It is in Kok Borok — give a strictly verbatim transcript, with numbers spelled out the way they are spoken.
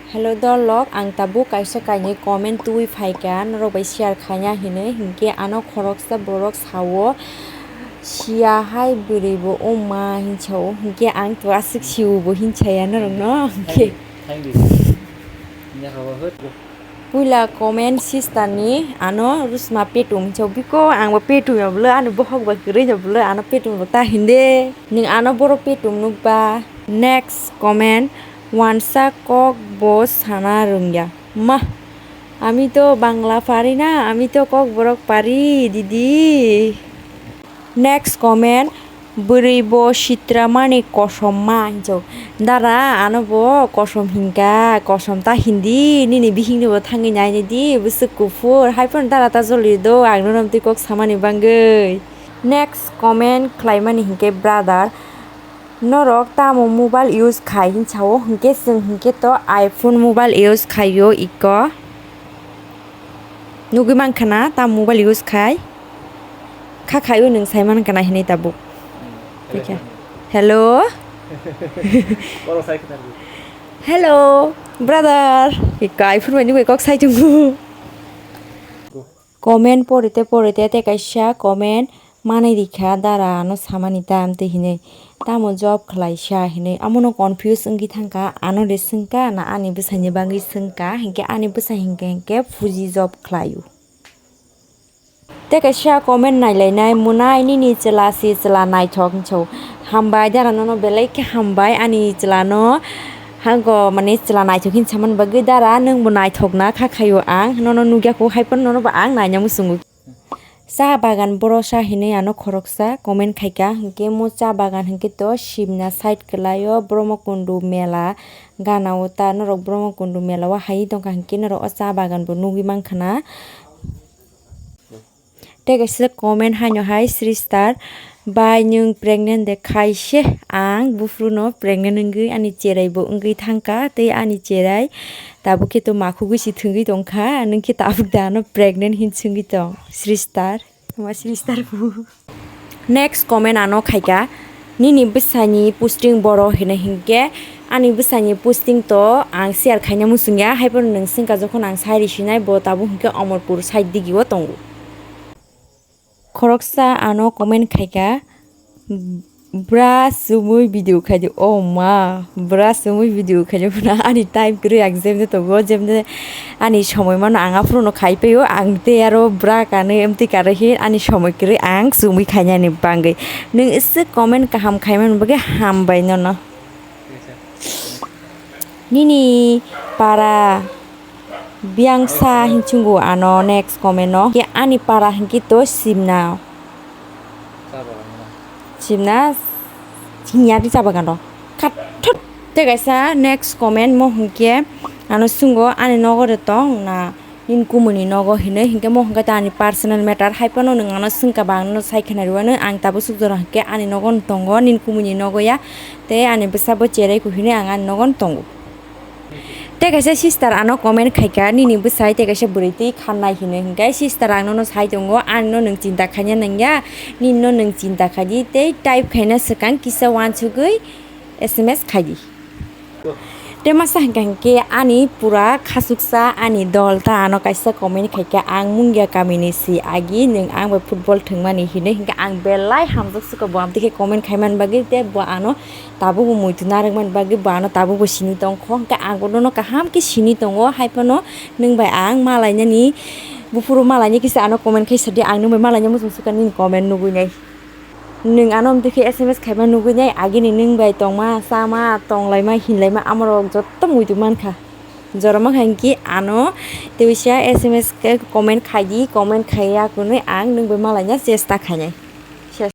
Hello dolok, ang tabuk kaisa kainwi comment twiwi phaikha, norok bai share khaina hinwi, hinkhe ano khoroksa borok sao, siya hai bwrwi bo wngma hinwi sao, hinkhe ang to aswk siwo bo hinwi saya norokno, hinkhe. Thank you. Puila comment sister ni ano Rusma petum hinwi sao, biko ang bo petum ya bwle, ani bohok bai kwrwi ya bwle, ano petum rok ta hinde, nwng ano borok petum nukba. Next comment, wansa kok bo sana rwngya. Ma, আমি তো বাংলা পারি না, আমি তো ককবরক পারি, দিদি. Next comment, bwrwi bo sitra mani kosom ma hinjok. Dara, ano bo kosom hinka, kosom ta hindi, nini bihik ni bo thangwi nai nai di, bwswk kuphur, hai phano dara ta joli do, ang nono twi kok samani bangwi. Next comment khlai mani hinkhe brother, Norok tamo mobile use khai hinwi sao, hinkhe chwng hinkhe to iPhone mobile use khaio iko. Nugwi mankha na tamo mobile use khai? Kha khaio nwng sai mankha na hinwi tabuk. Hello. Hello. Hello, brother. Iko iPhone bai nugwi kok sai tongo. Comment porite porite tei kaisa comment manwi rikha, dara ano samani ta amtwi hinwi, tamo job khlaisa hinwi, amono confuse wngwi thangkha, ano de swngkha na ani bwsaini bagwi swngkha, hinkhe ani bwsa hinkhe hinkhe fuji job khlaio. Tei kaisa comment nailainai, mwnai nini chwla si chwla naithok hinwi sao, hambai dara nono belai khe hambai ani chwlano, hango mane chwla naithok hinwi samani bagwi dara nwngbo naithok na kha khaio ang, nono nukya kho hai phano nono bo ang naina muchungo. Cha bagan borosa hinwi ano khoroksa comment khaikha, hinkhe mo cha bagan hinkhe to Simna side kwlaio, Bromokundu mela gana o ta, norok Bromokundu mela o hai tongkha hinkhe norok o cha bagan bo nugwi mankha na. Tei kaisa comment haino hai Sristar, bai nwng pregnant de khaise, ang buphuru no pregnant wngwi ani cherai bo wngwi thangkha tei ani cherai tabuk khe to makhugwi si thwngwi tongkha, nwng khe tabuk da ano pregnant hin swngwi tong Sristar. Tongma Sristar bu. Next comment ano khaikha, nini bwsani posting boro hino hinkhe ani bwsani posting to ang share khaina muchungya, hai phano nwng swngkha jokhon ang sai risinai bo tabuk hinkhe Omorpur side digi o tongo. Khoroksa ano comment khaikha, bra chumui video khaidi, oh ma, bra chumui video khaidi phano ani time kwrwi ang jemde tongo, jemde ani somoi mano ang aphuru no khai paio, ang tei aro bra kanwi amtwi karwi hin ani somoi kwrwi ang chumui khainani bagwi. Nwng iswk comment kaham khaimani bagwi hambai nono. Nini para Biyangsa hinchungo ano next comment no. Ke ani para hinkhe to Simna. Simna chini yati cha bagan ro. Khathot. Tei kaisa next comment mo hinkhe ano sungo ani nogo de tong na nini kumuni nogo hinwi hinkhe mo hinkhe ta ani personal matter hai phano nwng ano swngkha ba ang no sai khna rwano ang tabuk suk jora hinkhe ani nogo no tongo nini kumuni nogo ya tei ani bwsa bo cherai ku hinwi ang ani nogo no tongo. Tei kaisa sister ano comment khaikha, nini bwsai tei kaisa bwrwi twi khannai hinwi hinkhe, sister ang nono sai tongo, ani no nwng chinta khaina nangya, nini no nwng chinta khaidi tei type khaina swkang kisa uansugwi S M S khaidi. Tei masa hinkha hinkhe ani pura khasuksa ani dol ta ano kaisa comment khaikha, ang Mungia kamini si agi nwng ang bai football thwngmani hinwi hinkhe ang belai hamjak swkang bo amtwi khe comment khaimani bagwi tei bo ano tabukbo muitu narwkmani bagwi bo ano tabukbo sini tongkho, hwnkhe ang bono kaham khe sini tongo, hai phano nwng bai ang malainani buphuru malainai kisa ano comment khe sadi, ang nwng bai malaina muchung sukha nini comment nugwi nai. Nwng ano amtwi khe S M S khaima nugwi nai, agini nwng bai tongma, chama, tonglaima, hinlaima amorok jotto muitu mankha. Jora mankha hinkhe ano tei waisa S M S khe comment khaidi, comment khaiya hwnwi ang nwng bai malaina chesta khainai.